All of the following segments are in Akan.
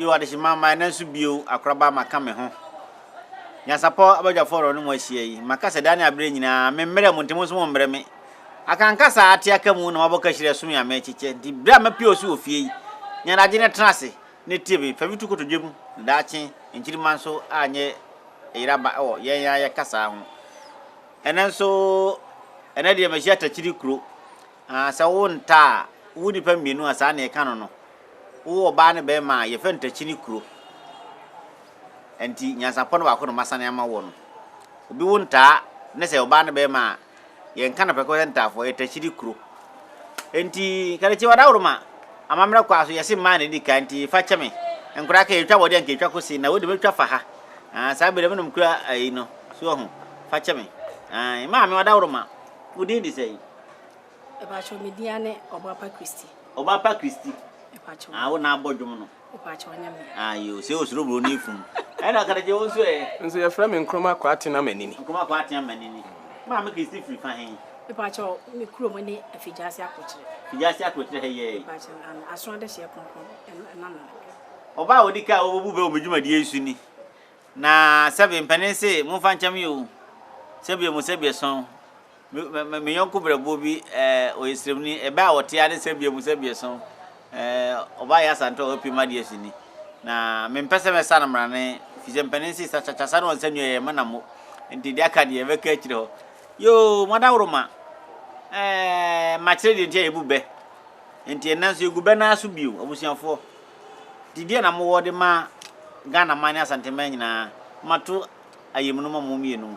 Yoo adehyema mma ɛnɛ nso bio akoraba maka me ho. Nyansapɔ abadwafoɔ na ɔne mo ahyia yi. Maka sɛ daa ne aberɛ nyinaa me mmerɛ mo nti mo nso mo mmerɛ me. Akankasa a ate aka mu na mabɔ kahyire ɛsom yɛ a mɛkyekyɛ nti berɛ a mapue ɔso wɔ fie yi nya adagye na tena ase na tie me fa bi to kotodwe mu na daakye nkyirimma nso anyɛ yeraba wɔ yɛn ara yɛ kasaa ho. Ɛnɛ nso ɛnɛ deɛ mahyia takyiri kuro. Ah, sɛ wo nta a, wo nnipa mmienu a saa na yɛka no no, wo ɔbaa ne bɛrima a yɛfrɛ no takyiri kuro. Ɛnti nyansapɔ no baako na masane ama wɔ no. Obi wo ntaa ne sɛ ɔbaa ne bɛrima a, yɛnka no prɛko sɛ ntaafoɔ, ɛyɛ takyiri kuro. Enti, Karekye Wadaworoma, amammerɛ kwaa so, yɛse mmaa na ɛdi kan, nti fa kyɛ me. Nkoraa ka yɛtwa bɔde a nka yɛtwa kose, na wode mɛtwa fa ha. Ah, saa bere menom kura ayi no, so wahu, fa kyɛ me. Ah, maame Wadaworoma, wo din de sɛn? Mepakyɛw, me din ane Ɔbapa Christy. Ɔbapa Christy? Mepakyɛw. Ah, wo na abɔ dwom no? Mepakyɛw, nyɛ me. Ah, yo, sɛ osuro buroni funu. Ɛna Karekye, wo nso ɛ? Nso yɛfrɛ me Nkrumah Kwaaten Amanini. Nkrumah Kwaaten Amanini. Maame Christy firi fa he? Mepakyɛw, me kurom ne Afigyase Akokyerɛ. Figyase Akokyerɛ ha yi ara yi? Mepakyɛw, aane, Aso Adehyeɛ Kronkron ɛno ano no. Ɔbaa a ɔdi kan a ɔbɛbu bɛ wɔ me dwumadie yi so ni. Na sɛbe mpanin se, momfa nkyɛ me o, sɛbe mu sɛbe ɛsɔn. Me, me, me yɔnko brɛboɔ bi, ɛɛ, ɔyɛ sremni, ɛbɛ a ɔte ara ne sɛbe mu sɛbe ɛsɔn. Ɛɛ, ɔbaa yɛ Asante a ɔpem adeɛ so ni. Na mempɛ sɛ mɛsa no mmrane, firi sɛ mpanin se, sakyakyasa ne ɔnsa nua yɛ mma na mo. Nti deɛ aka deɛ, yɛbɛka akyire hɔ. Yoo, mo adaworoma, ɛɛ, makyerɛ deɛ nti a yɛbu bɛ. Nti ɛnnɛ nso yɛgu bɛ no ara so bio, abusuafoɔ. Nti deɛ na mowɔ de ma Ghana man ne Asanteman nyinaa? Mato ayamunu ma mo mmienu.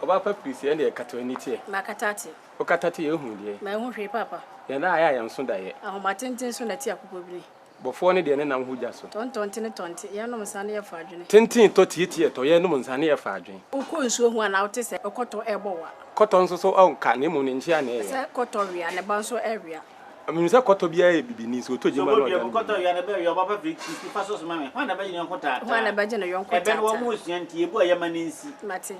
Ɔbaa pa pii sɛ ɛndeɛ kata w'ani teɛ. Makata ate. Wokata te yɛ wohu deɛ. Manhu hwee paapa. Yɛn da ayɛ a yɛn so da yɛ. Ahoma tenten so na ɛte akokɔbini. Bɔfoɔ no deɛ ne nam ho gya so. Tɔntɔnte ne tɔnte, yɛnom nsa ne yɛfa adwene. Tenten tɔ tietie tɔ, yɛnom nsa ne yɛfa adwene. Wokɔ nsuo ho a na wote sɛ kɔtɔ rebɔ wo a. Kɔtɔ nso so ɔnka na mmom ne nkyea na ɛyɛ. Sɛ kɔtɔ wea, ne ba nso wea. Menim sɛ kɔtɔ biara yɛ bibini, sɛ ɔtɔ gya mu a na ɔdane bibini. Kɔtɔ wea, ne ba wea, ɔba pa firi Kristi fa so soma me. Hwan na ɛbɛgye ne yɔnko taataa? Hwan na ɛbɛgye ne yɔnko Ɛbɛ no taataa? wɔn resua nti, yɛbu a yɛma no nsi. Mate.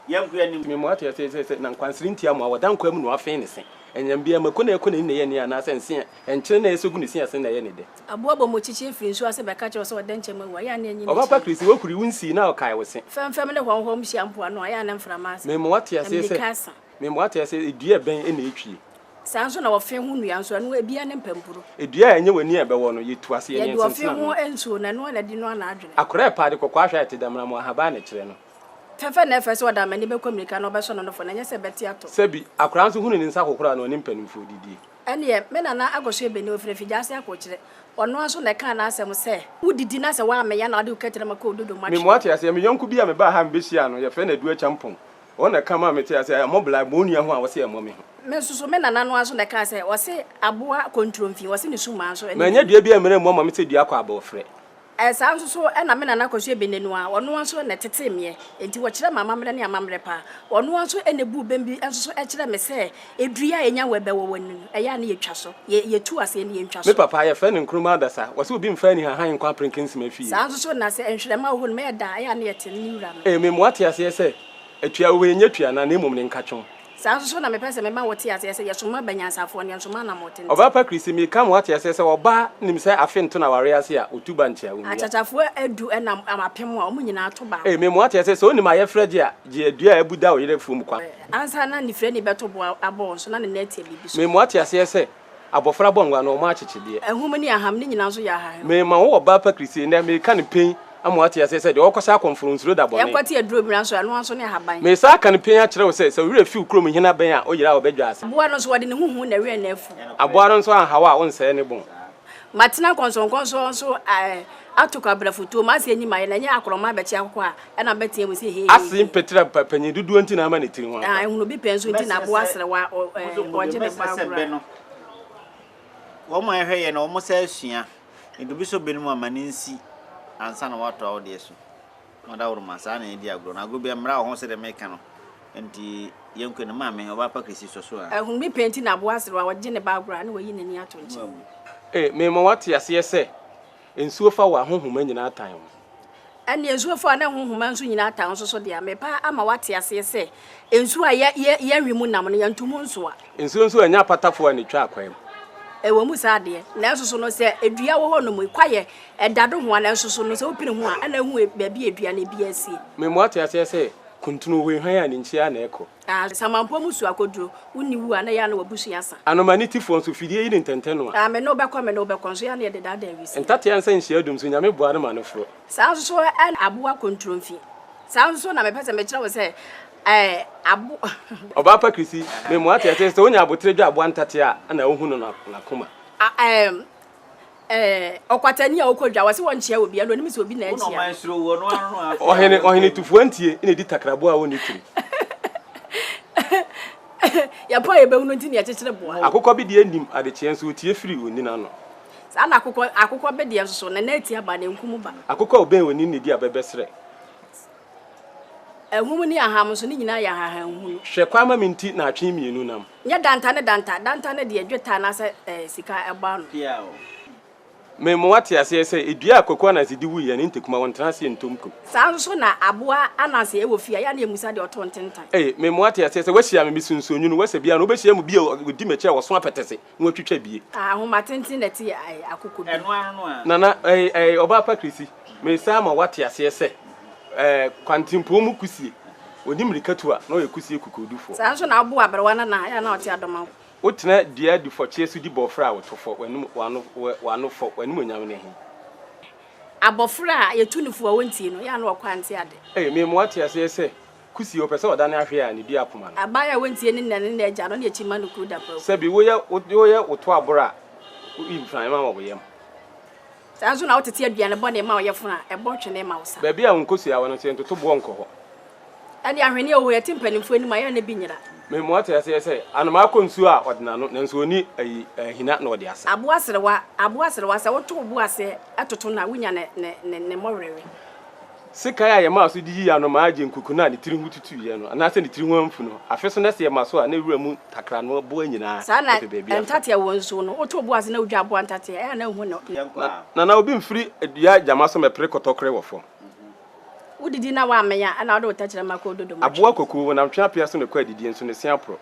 Yɛnkɔ anim. Me mmoa te ase sɛ sɛ na nkwansere ntia mmoa, wɔda nkwa mu na wɔafee ne se. Anyam biara, mako na ɛkɔ n'ani na ɛyɛ nea anaasɛ nse a ɛnkyene na ɛsɔ gu ne se ase na ɛyɛ ne dɛ. Aboa bɔ mu kyekye firi nsuo ase bɛka kyerɛ wo sɛ ɔda nkyɛm awu a, ɛyɛ a na anyi ne Ɔba pa kyɛn. Christy, wokuri wo nsii na ɔkae wo se. Fɛmfɛm ne hɔmhɔm hyia mpoano a, ɛyɛ a na mframa asa, Me mmoa te na aseɛ sɛ mmirika asa. Me mmoa te aseɛ sɛ dua bɛn na ɛtwie. Saa nso na ɔfe ho nnua nso, ɛno ebiara ne mpampuro. Dua a ɛnyɛ w'ani a ɛbɛwɔ no, yɛtu ase, yɛne Yɛde ɔfe nsensene ho ano. nsuo no, ɛno ara na ɛde noa n'adwene. Akora ɛpa ade kɔkɔɔ ahwɛ a ɛte damena mu ahaban na ɛkyerɛ no. Fɛfɛ na ɛfɛ sɛ ɔde amani bɛkɔ mmirika na ɔbɛsɔ ne nofo, na ɛnyɛ sɛ ɛbɛte atɔ. Sɛbi, akwadaa nso hunu ne nsa kokora a na ɔne mpanimfoɔ didie. Ɛnneɛ, me nana Akosua Beni, ɔfiri Afigya-ase Akokyerɛ, ɔno ara nso na ɛkaa n'asɛm sɛ, Wodidi na sɛ woammɛn a na wode wo kɛtrɛma kɔ wo dodo mu Me atwe. moate aseɛ, me yɔnko bi a mebaa ha a mebɛhyiaa no, yɛfrɛ no Adu Acheampong, ɔno na ɛka maa metee aseɛ, ɛmmɔ bla, ɛmmɔ wo nua ho a wose ɛmmɔ me ho. Me nso so, me nana no ara nso na ɛkaa sɛ, ɔse aboa kontromfi, ɔse ne sumaa nso ne Manya n'ani. dua bi a mmara mmu ama me sɛ dua kɔ abɔɔfrɛ. Saa nso so na me nana Kwasi Ebenenu a ɔno ara nso na ɛtetee meɛ, enti wɔkyerɛ me amammerɛ ne amammerɛ paa. Ɔno ara nso na ɛbuu bɛm bi nso so kyerɛɛ me sɛ dua a ɛnya wɔ ɛbɛ wɔ w'ani no, ɛyɛ a na yɛtwa so, yɛ yɛtu aseɛ na yɛntwa Me so. papa, yɛfrɛ no Nkrumah Adasa, wɔse obi mfa anihahan nkɔ Aperenkensima fie. Saa nso so na sɛ nhwerɛma wɔ hɔ no, mɛyɛ da a, ɛyɛ a na yɛte ne wura no. Ee, me mmoa te aseɛ sɛ, atua wɔ hɔ, ɛnyɛ tua na, na mmom ne nkatwom. Saa nso so na mepɛ sɛ mema wote aseɛ sɛ yɛsoma ba nyansafoɔ na yɛnsoma anammɔn tenten. Ɔbaa pa Christy, meka ma woate aseɛ sɛ ɔbaa nim sɛ afe nto no awareɛ ase a, ɔtu ba nkyea, ɔnnua. Akyakyafoɔ adu nam apem a, wɔn nyinaa to baako. Ei, mema woate aseɛ sɛ wonim ayɛfrɛ gye a, gye adua a abu da wo yere afuom kwa. Ansa na nifirani bɛto bo abɔ wo nso, na ne nan atia biribi so. Mema woate aseɛ sɛ abɔfra bɔ ngua no, ɔmmɔ akyekyedeɛ. Ahum ne aham, ne nyinaa nso yɛ ahahan. Mema wo ɔbaa pa Christy, nnɛ meka no pen ama woate aseɛ sɛ deɛ ɔrekɔhyɛ akɔmforo nsuro da bɔne. Yɛnkɔte aduro mmira nso, ɛno ara nso ne ahaban. Meresan aka no pen akyerɛ wo sɛ, sɛ wo werɛ fi wo kurom hene abɛn a, woyera a wɔbɛdwa ase. Aboa no nso, wɔde ne ho hu na ɛwɛn n'afu. Aboa no nso anha wo a, wonsɛe ne bon. Matena nkɔnsɔnkɔnsɔn so ato kwabrafutuo, m'ase anim ayɛ na ɛnyɛ akorɔma abɛkye akokɔ a, ɛna mɛteɛ mu sɛ hee hee Ase hee. mpetera pa, panyin dodoɔ nti na ama ne tiri ho apa. Ehunu bi pɛn nso nti na Mɛsrɛ aboa sɛ, serewa, mo nso mo ɔgye deɛ, ne ba mɛsrɛ sɛ agorɔ bɛ a. no, wɔn a ɛhwɛ yɛ no, wɔn sɛ asua. Nti obi sɔ bɛ no mu a, ma no nsi ansa na woatoa wo deɛ so. Mo adaworoma, saa na yɛdi agorɔ no. Agorɔ biara, mmara wɔ ho sɛdeɛ meka no. Nti yɛnkɔ anim. Maame, ɔbaa pa Christy, sɔ so a. Ahunu bi pɛn nti na aboa serewa, ɔgye ne ba agorɔ a, na wayi n'ani ato nkyɛn. Ee, merema woate aseɛ sɛ, nsuo fa wo a, ho nhoma nyinaa tan wo. Ɛnneɛ nsuo fa a na ɛho nhoma nso nyinaa tan wo nso so deɛ a, merepa ama woate aseɛ sɛ, nsuo a yɛ, yɛ, yɛnwe mu nam no, yɛnto mu nsoa. Nsuo nso annya apatafoɔ a na ɛtwa akwan mu. Ɛwɔ mu saa deɛ, nanso so no sɛ dua wɔ hɔ nom, kwaeɛ, ɛda do hoa, nanso so no sɛ wopini ho a, ɛna wohu baabi a dua no bi asie. Mema woate aseɛ sɛ, kuntunu hwanhwan a ne nkyia na ɛkɔ. Ah, Samanpoɔ mu su akoduro, wonni wu a na ɛyɛ a na w'abusua asa. Anoma ne tifoɔ nso, fidie yi ne ntɛntɛnoa. Ah, me ne wo bɛkɔ, me ne wo bɛkɔ, nso yɛ a na yɛde daadaa wisie. Ntatea nsa nhyia dum so, Nyame boa no ma no forɔ. Saa nso so na aboa kontromfi. Saa nso na mepɛ sɛ mekyerɛ wo sɛ, ɛɛ, abo. Ɔbaa pa Krisi, me mmoa te aseɛ sɛ wonya aboterɛ dwa aboa ntatea a, ɛna wohu no n'akoma. A, ɛɛ, ɛɛ, ɔkwatani a ɔkɔ dwa, wɔse wɔnkyea obi, ɛna onim sɛ obi na Wo na akyia ɔman no. suro wo, ɔno ara no afei a Ɔhene, ɔhene wɔnkyea tufoɔ antie na ɛdi takraboa a ɔnni tiri. Yɛpɔ a yɛbɛhunu nti na yɛkyekyere boa. Akokɔ bi deɛ nim adekyeɛ nso ɔtie firi onini ano. Saa na akokɔ, akokɔ bedeɛ nso so, ne nan tia ba, na enkum ba. Akokɔ a ɔbɛn onini na ɛdi abɛbɛsrɛ. Ahum ne aham nso, ne nyinaa yɛ ahahanhunu. Hwɛ kwan ma me nti na atwe mmienu nam. Nyɛ danta ne danta, danta no deɛ, dwetɛ anaasɛ eh, sika ɛbɔ ano. Pia o. Me ma woate aseɛ sɛ, dua a Kwaku Ananse de wuiɛ no, ntekuma wɔntena aseɛ ntɔ mko. Saa nso na aboa Ananse wɔ fie a, ɛyɛ a na yɛmmisa deɛ ɔtɔ ntentan. Ei, me ma woate aseɛ sɛ, woahyia me, me sunsuonwunu, woasɛ biara no, wobɛhyia mu bi a ɔdi m'akyi a ɔso apɛtɛse na watwitwa bie. Ahoma tenten na ɛte akokɔ bi. Ɛno ano no a. Nana, ei, ei, Ɔbaa pa Krisi, meresan ama woate aseɛ sɛ, eh, kwantempɔn mu kusie, ɔni mmirikatu a, na ɔyɛ kusie kokodufoɔ. Saa nso na aboa aberewa nana a, ɛyɛ a na ɔte adɔma. Wotena dua dufɔkyeɛ so di bɔɔfrɛ a woto fɔ, w'anom, w'ano, w'ano fɔ, w'animuonyam ne he? Abɔfra a yɛtu no fo a ɔntie no, yɛ a na ɔkɔ ante ade. Ei, me mmoa te aseɛ sɛ, kusie, ɔpɛ sɛ ɔdane ahweɛ a, ne dua poma no. Aban a ɔntie ne na ne n'agya no, ne akyi ma no kuru da paa. Sɛbi, woyɛ, woyɛ wo to aboro a, woyi mframa wɔ wo yam. Saa nso na wotete aduane bɔne ma ɔyɛfunu a, ɛbɔ twene ma wo sa. Baabi a wo nkosua wɔ no nso, yɛntoto boɔ nkɔ hɔ. Ɛne ahweneɛ wɔ hɔ, yɛte mpanimfoɔ anim a, ɛyɛ a na bi nyera. Mema woate aseɛ sɛ, anomaa kɔ nsuo a, ɔde n'ano, nanso ɔnni ayi, ahina na ɔde asa. Aboa serewa, aboa serewa, sɛ woto wo bo ase toto no a, wonya ne, ne, ne, ne mmɔwerɛwe. Sekan a yɛmaa so de yii anomaa agyenkuku no a ne tiri ho tutuiɛ no, anaasɛ ne tiri ho amfu no, afe so na sɛ yɛma so a, na wura mu takranoa boa nyinaa Saa na pɛ baabi afa. ntatea wɔ nsuo no, woto wo bo ase na wodwa aboa ntatea, ɛyɛ a na wohu ne. Yɛnkɔ a. Na na obi mfiri dua gyama so mmɛpere kɔtɔkorɛ wɔ fam. Wodidi na woammɛn a, ɛnna wode wo tɛkyerɛma kɔ dodo mu atwe. Aboa kokoo, wɔnam twe apea so na ɛkɔ adidie nso ne se aporɔ.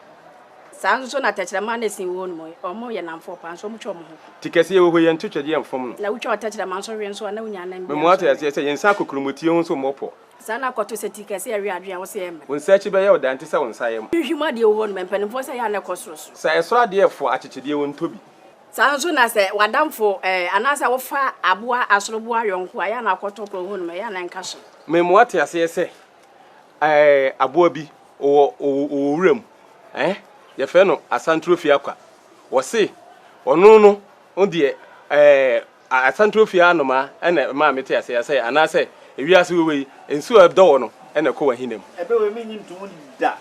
Saa nso na tɛkyerɛma ne se wɔ no mu, wɔyɛ nnamfoɔ paa, nso wɔtwa wɔn ho ko. Ti kɛseɛ wɔ hɔ yi, yɛnto twɛdeɛ mfom no. Na wotwa wo tɛkyerɛma nso we nso a, na wonya anan biara Mema woate nso we. aseɛ sɛ, yɛn nsa akokuromotie ho nso mmɔ pɔ. Saa na akɔto sɛ ti kɛseɛ we adwene a, wo se ɛmmɛ. Wo nsa akyi bɛyɛ wo dɛ, ɛnte sɛ wo nsa yam. Hwehwɛ mu adeɛ wɔ hɔ nom, mpanimfoɔ sɛ ɛyɛ a na ɛkɔ sorosoro. Sɛ ɛsoro adeɛ fo akyekyedeɛ, wɔntɔ bi. Saa nso na sɛ w'adamfo anaasɛ wofa aboa asoroboa yɔnko a, ɛyɛ a na akɔtɔ korɔ hɔ nom, ɛyɛ a na ɛnka so. Mema woate aseɛ sɛ, ɛɛ, aboa bi ɔwɔ, ɔwɔ, ɔwɔ wuram, ɛɛ, yɛfrɛ no Asantorofie-akwa. Wɔse ɔno no deɛ, ɛɛ, Asantorofie anomaa na ɛmaa mete aseɛ sɛ, anaasɛ ewiase wɔ wei, nsuo a ɛdɔ wɔ no na ɛkɔ w'ahina mu. Ɛbɛ wei mennye ntomu da.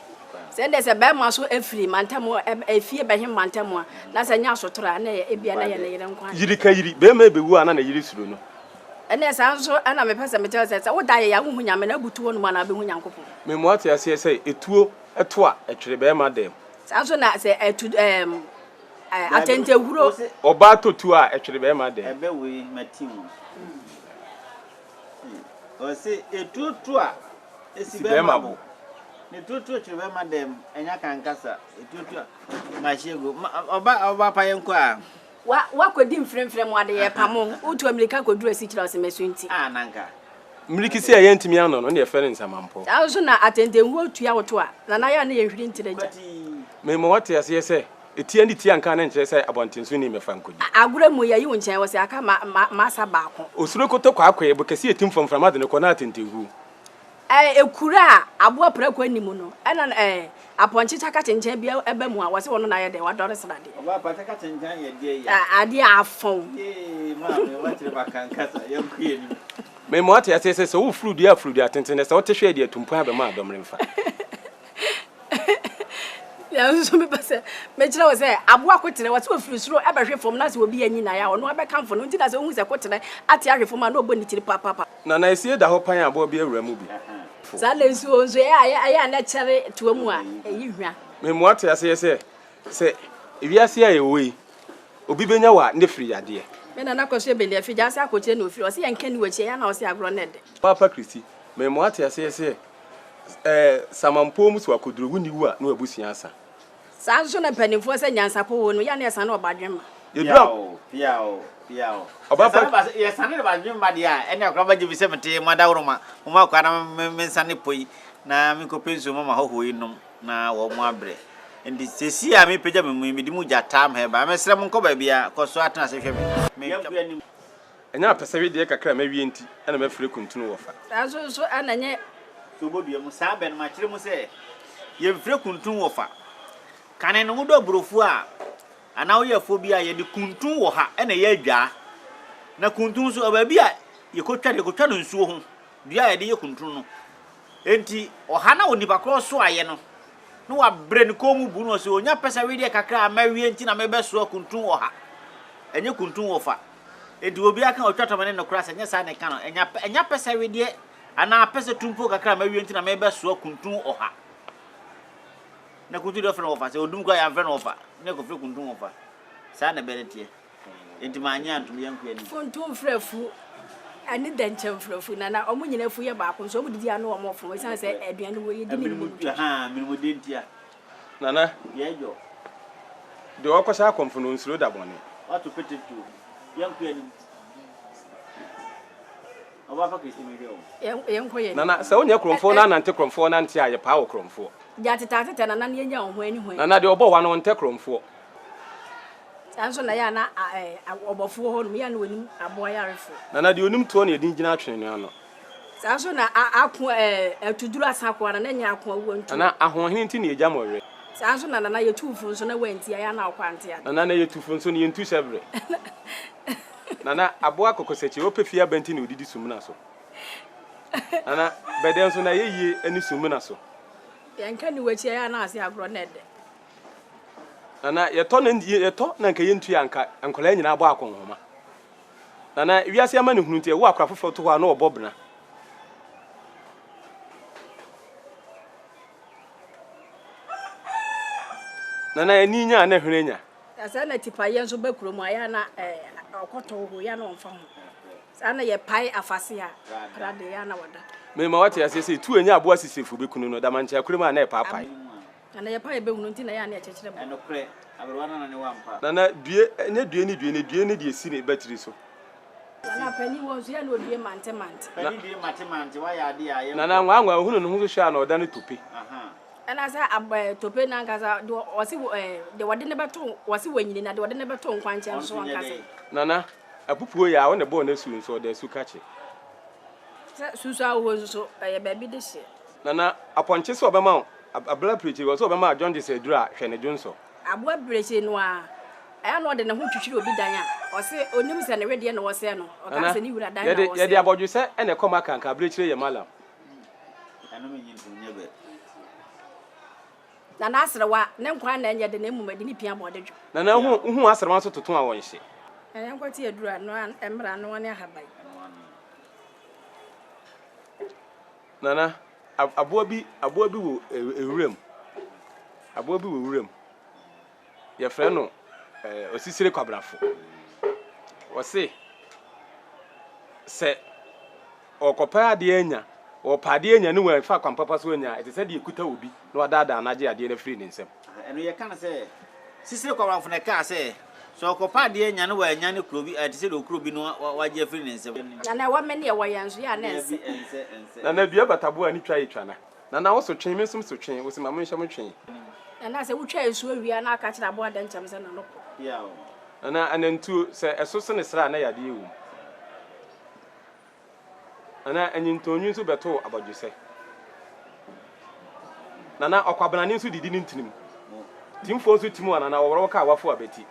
Sɛ ɛnde sɛ barima so firi mantam efie bɛhem mantam a, na sɛ ɛnyɛ asotorɔ a, na ɛyɛ ebia na ɛyɛ ne yere nko ara. Yiri ka yiri, barima rebɛwu a na ne yere suro no. Ɛnneɛ saa nso na mepɛ sɛ mekyerɛ wo sɛ, sɛ woda ayɛyɛ a wonhu Nyame, na abutu hɔ nom a na wobɛhu Nyankopɔn. Mema woate aseɛ sɛ, etuo to a, ɛtwere barima dam. Saa nso na sɛ atu ɛɛm atɛntɛhuro. Ɔbaa tɔ tuo a, ɛtwere barima dam. Ɛbɛ wei mate mu. Ɔse etuo to a, esi bɛrima bo. Ne tuo to twere bɛrima dam, ɛnya kankasa. Etuo to a, mahye gu. Ɔba ɔba pa yɛn kɔ a. Wa wakɔdi mfremfrem mu ade yɛ pamo. Wotu amirika kɔduru asikyire a ɔse masu nti. Ah nanka. Mmirikisi a yɛntumi ano no na yɛfrɛ no nsamanpɔ. Saa nso na atɛntɛnhuo tua wo to a, Nana yɛ a na yɛnhwiri ntiri agya. Kwatii. Mema woate aseɛ sɛ, etia ne tia nka no nkyerɛ sɛ abɔntensoni mmɛfa nkɔdi. Agorɔ mu, yɛyi wo nkyɛn, wɔse aka ma, ma, masa baako. Osuro koto kwaakwaɛ, bo kɛseɛ tim fam, mframa de no kɔ, na atɛntɛnhuo. Ɛ, ekuro a aboa prako nni mu no, ɛna ɛ, apɔnkye kyakakyenkyen bi ba mu a, wɔse ɔno na ayɛ dɛn, wadɔre sradeɛ. Ɔbaa pa kyakakyenkyen yɛ deɛ ya. Ɛ, adeɛ a afɔn. Yee, maame, woakyerɛ m'akankasa, yɛnkɔ yɛn anim. Mema woate aseɛ sɛ, sɛ woforo dua a, foro dua tenten, na sɛ wote hwɛ a, deɛ atumpɔn abɛma adɔmmere mfa. Nanso mepɛ sɛ mekyerɛ wo sɛ aboa koterɛ, wɔse ɔfiri soro bɛhwe fam na sɛ obi anyi n'ayɛ a, ɔno ara bɛkamfo no. Nti na sɛ wohu sɛ koterɛ ate ahwe fam a, na ɔbɔ ne tiri papapa. Na na esie da hɔ pan a aboa bi awura mu bi. Saa na nsuo nso ɛyɛ a ɛyɛ a na ɛkyɛre toa mu a, ɛyi hwa. Mema woate aseɛ sɛ, sɛ ewiase a yɛwɔ yi, obi bɛnya wo a, na ɛfiri yadeɛ. Me nana kɔsoɛ bɛni afi gya ase akɔkyerɛ na ofiri, ɔse yɛnka nni w'akyi, ɛyɛ a na ɔse agorɔ no ɛdɛ. Paapa Christy, mema woate aseɛ sɛ, ɛɛ, samanpɔw mu so akoduru, wonni wu a, na w'abusua asa. Saa nso na mpanimfoɔ sɛ nyansapɔ wɔ no, yɛ a na ɛsane ɔbadwemma. Yɛduru a. Piaw, piaw, piaw. Ɔba Sɛ pa. ba yɛsane de badwemma deɛ a, ɛne akora bɛgye bi sɛ mete mo adaworoma, mo ma akora na me mensane pɔ yi na menkɔpɛ nsuo ma m'ahɔhoɔ yi nom na wɔn abrɛ. Nti seesei a mepagya me mu yi, mede mu gya taa mhɛba. Mesrɛ mo nkɔ baabiara, kɔ so ara tena ase hwɛ me. Yɛnkɔ anim. Ɛnyɛ apɛsɛwedeɛ kakra a mawie nti na mafiri kuntunu wɔ fa. Saa nso nso na ɛnyɛ. So wobɔdua mu saa bɛ no makyerɛ mu sɛ yɛmfirɛ kuntun wɔ fa. Kane no wodɔ aburofuo a anaa woyɛ afuo bi a yɛde kuntun wɔ ha na ɛyɛ adwaa. Na kuntun nso ɛwɔ baabi a yɛkɔtwa no, yɛkɔtwa no nsuo ho, dua a yɛde yɛ kuntun no. Enti ɔha na onipa korɔ soaeɛ no na wabrɛ ne kɔn mu bu no ɔsɛ ɔnya pɛ sɛ wedeɛ kakra a mawie nti na mebɛsoa kuntun wɔ ha. Ɛnyɛ kuntun wɔ fa. Enti obiara ka otwa tɔmɛ ne nokorɛ asɛ nyɛ saa na ɛka no, ɛnya ɛnya pɛsɛ wedeɛ anaa pɛsɛ tumpo kakra a mawie nti na merebɛsoa kuntun ɔha. Na kuntun deɛ wɔfrɛ no ɔfa, sɛ odum koraa yɛamfrɛ no ɔfa, na ɛkɔfrɛ kuntun ɔfa. Saa na ɛbɛ no teɛ. Enti mannye antom, yɛnkɔ anim. Funtum frɛfu ne dɛnkyɛm frɛfu na na wɔn nyinaa fu yɛ baako nso wɔn didi ano wɔn fom esiane sɛ aduane wɔ yɛdi ne mu nti. Ahaa, menimdeɛ ntia. Nana. Yɛdwɔ. Deɛ ɔkɔhyɛ akɔmfo no ɔnsuro da bɔne. Wato pete tuo. Yɛnkɔ anim. Ɔba fa kɛsi mehwɛ o. Yɛnkɔ yɛn anim. Nana, sɛ wonyɛ korɔmfoɔ na anante korɔmfoɔ nante a, yɛpaa wo korɔmfoɔ. Gya tetaatetɛ Nana na yɛnya wo hwan ne hwan. Nana, deɛ ɔbɔ wa no ɔntɛ korɔmfoɔ. Saa nso na ɛyɛ a na ɔbɔfoɔ hɔ nom, yɛ a na wɔnim aboa yarefoɔ. Nana, deɛ ɔnim toɔ na yɛde gyina atwene no ano. Saa nso na ako ɛɛ atuduru asa akoa no na ɛnyɛ ako awuo nto. Nana, ahoɔhene nti na yɛgya mmɔwerɛ. Saa nso na Nana yɛtu fo nso na woanti a, ɛyɛ a na wokɔ ante ade. Nana, na yɛtu fo nso na yɛntu hyɛberɛ. Nana, aboa kɔkɔsakyi, ɔpɛ fie aba nti na ɔdidi sumina so. Nana, bɛdɛ nso na ɛyɛ yie ne sumina so. Yɛnka nni w'akyi a, ɛyɛ a na ase agorɔ na ɛdɛ. Nana, yɛtɔ na yɛtɔ na nka yɛntua a, nka nkwadaa nyinaa bɔ akɔnhoma. Nana, wiase amanehunu nti, ɛwo akora foforɔ to hɔ a na ɔbɔ bena. Nana, ani nya a na hwene nya. Na saa na tipaeɛ nso ba kurom a, ɛyɛ a na ɔkɔtɔ hɔ, ɛyɛ a na ɔmfa ho. Saa na yɛpae afase a, pra deɛ, ɛyɛ a na wada. Mema woate aseɛ sɛ tuo nyɛ aboa sisefo bɛkunu no, damankyɛ akure mu a na ɛpaapae. Nana yɛpae a yɛbɛhunu nti na ɛyɛ a na yɛkyekyere bɔ. Ɛnokorɛ, aberewa nana ne wo ampa. Nana, due, ɛnyɛ due ne due ne due ne deɛ ɛsi ne batiri so. Nana, panin wɔ nso yɛ na odue mante mante. Panin due mate mante, wayɛ adeɛ a yɛnkɔ. Nana, nwaa nwaa, ohunu ne ho so hwɛ a na ɔdane tope. Ɛna sɛ ab ɛɛ tope no ankasa deɛ ɔse ɛɛ deɛ wɔde no bɛto wɔse wanyini na deɛ wɔde no bɛto nkwankyɛn nso Ɔnso nyɛ ɔnka sɛ. dɛn? Nana, apupuo yɛ a wo na ɛbɔɔ no asu nso ɔda asu kakye. Sɛ susu ahohɔ nso so ɛyɛ baabi de hyeɛ. Nana, apɔnkye sɛ ɔbɛma wo abla pirekyire, ɔsɛ ɔbɛma wo jaundice aduru a, hwɛ ne dwonsɔ. Aboa birekyire no ara, ɛyɛ a na ɔde ne ho twitwiri obi dan a, ɔse ɔnim sɛ ne wedeɛ na ɔresɛe no, ɔka Nana, sɛ ne wura dan na yɛde ɔresɛe yɛde no. abɔdwesɛ na ɛkɔ maka nka abirekyire yɛ malam. Ɛno menye ntom nyɛ bɛ. Nana aserewa, ne nkwa na ɛnyɛ de na mmom ɛde ne pia bɔ ɔde dwo. Nana, wohu wohu aserewa nso toto a wɔnhye. Na yɛnkɔte aduru a, noa mmra, noa ne ahaban. Nana, aboa bi aboa bi wɔ wuram. Aboa bi wɔ wuram. Yɛfrɛ no eh, osisire kwabrafo. Wɔse sɛ ɔkɔpɛ adeɛ anya, ɔpɛ adeɛ anya ne wɔamfa kwan papa so anya a, ɛte sɛ deɛ ɛkuta obi na wadaadaa no agye adeɛ no afiri ne nsam. Ɛno yɛka no sɛ Sisire kwabrafo na ɛkaa sɛ sɛ ɔkɔpɛ adeɛ anya ne wannya ne kuro bi a, ɛte sɛ deɛ ɔkura obi na wagye afiri ne nsam. Nana ɛwɔ me ne ɛwɔ yɛn nso, yɛ a na ɛnsɛ. Dabi, ɛnsɛ, ɛnsɛ. Nana dua bataboa a ne twa yɛ twa na. Nana wo so twe, me nso me so twe, wo se ma monhyɛ mo twe. Nana sɛ wotwa nsuo wie a na aka kyerɛ aboa dɛnkyɛm sɛ n'ano kɔ. Nana anantuo, sɛ ɛso sene srɛ a na yadeɛ wɔ mu. Nana anyintɔnwi nso bɛtoo abɔdwesɛ. Nana ɔkwabenane nso didi ne ntinim. Timfoɔ nso tim a Nana wɔworɔ wo kaa wafo abati.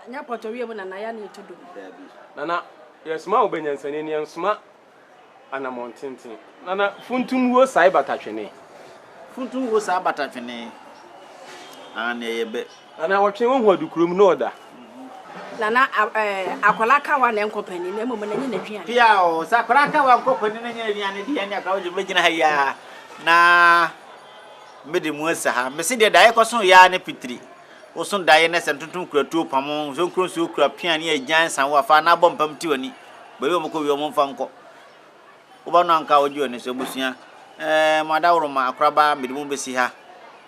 Ɛnyɛ pɔtɔweɛ mu Nana yɛ na yɛtu dom. Nana yɛsoma wo bɛ nyansani ne yɛnsoma anamɔn tenten. Nana funtum wuo sae bata twene. Funtum wuo saa bata twene. Aane ɛyɛ bɛ. Nana ɔtwe wohu adukurom na ɔda. Nana eh, akwadaa kawa na ɛnkɔ panin na mmom na ɛnyɛ n'aduane. Pia o, sɛ akwadaa kawa nkɔ panin na ɛnyɛ n'aduane deɛ ɛne akwadaa wogye mɛgyina ha yi ara na mede mu asa ha. Mese deɛ daeɛ kɔso yɛ ara ne pitiri. Woso daeɛ na sɛ ntontom kura tuo pamo, nsonkuro nsuo kura pea ne agyan nsa wo afa na abɔ mpam ti w'ani. Baabi a wɔkɔ wie wɔn mfa nkɔ. Woba no anka wogye w'ani so abusua. Ɛɛ mo adaworoma akoraba mede mo bɛsi ha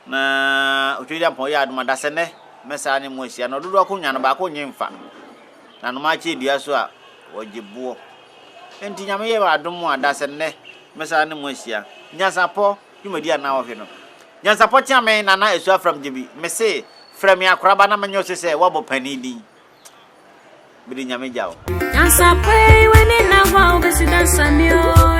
na. Na Otwedeampɔn yɛ adom a, dasɛnnɛ mɛsan ne mo ahyia. Na ɔdodoɔ akonnwa no, baako nnye mfa. Na nnomaa kye dua so a, wɔgye boɔ. Enti Nyame yɛ adom a, dasɛnnɛ mɛsan ne mo ahyia. Nyansapɔ dwumadi a na wɔhwɛ no. Nyansapɔ kyea me Nana Asu Afram Gyebi. Mese, frɛ me akoraba na menyɛ wo se sɛ woabɔ panin din. Mede Nyame gya wo. Nyansapɔ yi w'ani nna hɔ a wobɛsi dansa mi o.